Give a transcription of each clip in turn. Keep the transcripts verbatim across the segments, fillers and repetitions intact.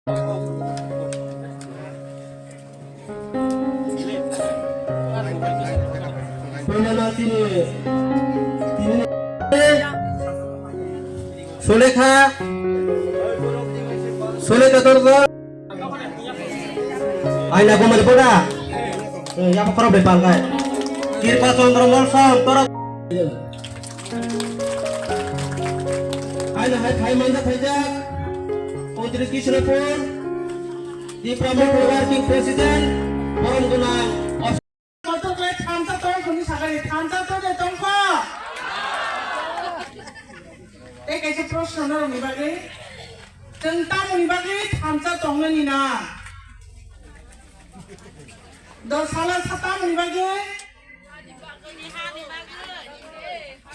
Poilano tini, tini Sulekha, Sulekha Torjak. Aina Kumari Poda. Eh, yabo khorok bai palkai. Kirpa Chandra Molsom, Torok. Aina hai phai manja phaijak. Kontri Kishnapur. Tipra Motha Working President, borom gwnang. Kotor khe thansa tong khuni sakani, thansa tong de tong kho. Tei kaisa proshno norokni bagwi. Chwng tamoni bagwi thansa tongnani na? Dos sala sa tamoni bagwi?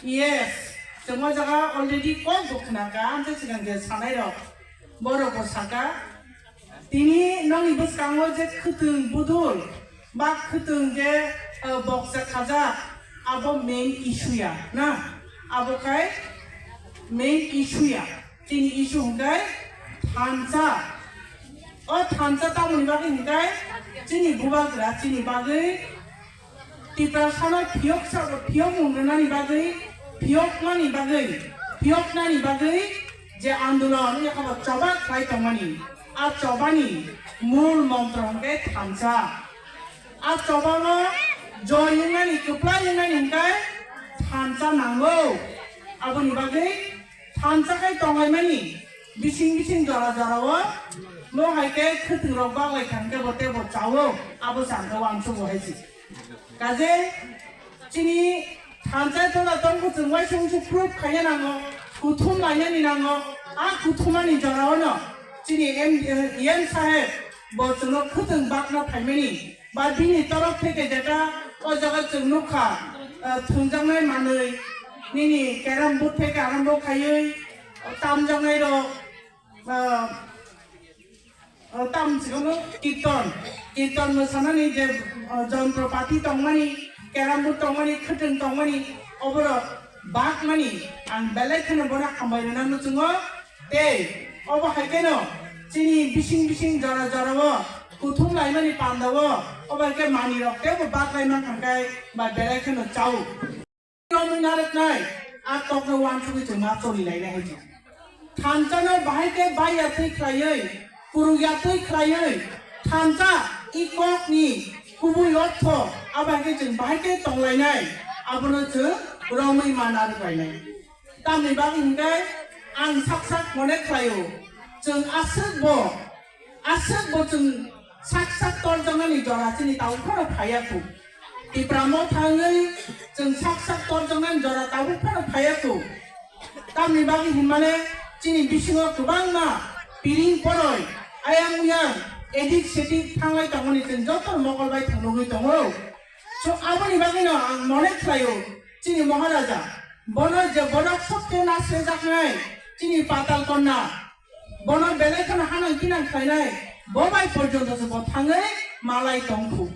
Yes. Chwng o jaga already kok bo khna kha, amtwi swkang je sanai rok. Borok bo saka, tini nokni bwskango je khwtwng budul ba khwtwng je, eh, boksa khajak, abo main issue ya na, abo khai main issue ya. Chini issue hwnkhe thansa. O thansa tamoni bagwi hwnkhe chini bubagra chini bagwi Tiprasano phiyok sa-, phiyok mung rwnani bagwi, phiyokmani bagwi, phiyoknani bagwi je andolon yakabo choba khlai tongmani, a chobani mul montro hwnkhe thansa. A chobano joy wngnani, kwplai wngnani hwnkhe thansa nango. Aboni bagwi thansa khai tonglaimani bising bising jora jorao mo hai khe khwtwng rok baklai kha hwnkhe bo tei bo chao, abo changkha uansukgo hai se. Kaje chini thansa thola tongkho chwng uaisuk uaisuk proof khaina nango, kuthum lainani nango, a kuthumani jorao no chini M, M saheb bo chwngno khwtwng bakna phaimani. Ba bini torof theke jeta o jaga chwng nukha, ah, thwngjaknai manwi, nini carrom board theke arambo khaiwi, tamjaknai rok, ah, ah, tam sikano kirton, kirton mwsanani je, ah, jontropati tongmani, carrom board tongmani, khwtwng tongmani, oborok bakmani ang belai kheno bono hambai rwna muchungo. Tei obo hai kheno chini bising bising jora jorao kuthum laimani pandao obo hai khe manwirok teibo baklai mankha khe ba belai kheno chao. Romwi narwknai a kokno uansugwi chwng ma choli lainai hai khe. Thansano bahai khe baiya twi khlaiwi, kwrwngya twi khlaiwi, thansa i kokni kubui ortho abo hai khe chwng bahai khe tonglainai, abono chwng romwi ma narwk lainai. Tamni bagwi hwnkhe ang sak sak mone khlaio, chwng aswk bo, aswk bo chwng sak sak torjaknani jora chini tabuk phano phaiya kho. Tipra Motha wngwi chwng sak sak torjaknani jora tabuk phano phaiya kho. Tamni bagwi hinmane chini bisingo kwbangma piring poroi, ayang uyang, edik sedik thanglai tongmani chwng joto mokol bai thang nugwi tongo. So aboni bagwino ang mone khlaio, chini Maharaja, bono je borok sobse nasrejaknai, chini Patal Konna, bono belai kheno hanang kinang khlainai, bo bai porjonto se bo thangwi malai tongkhu.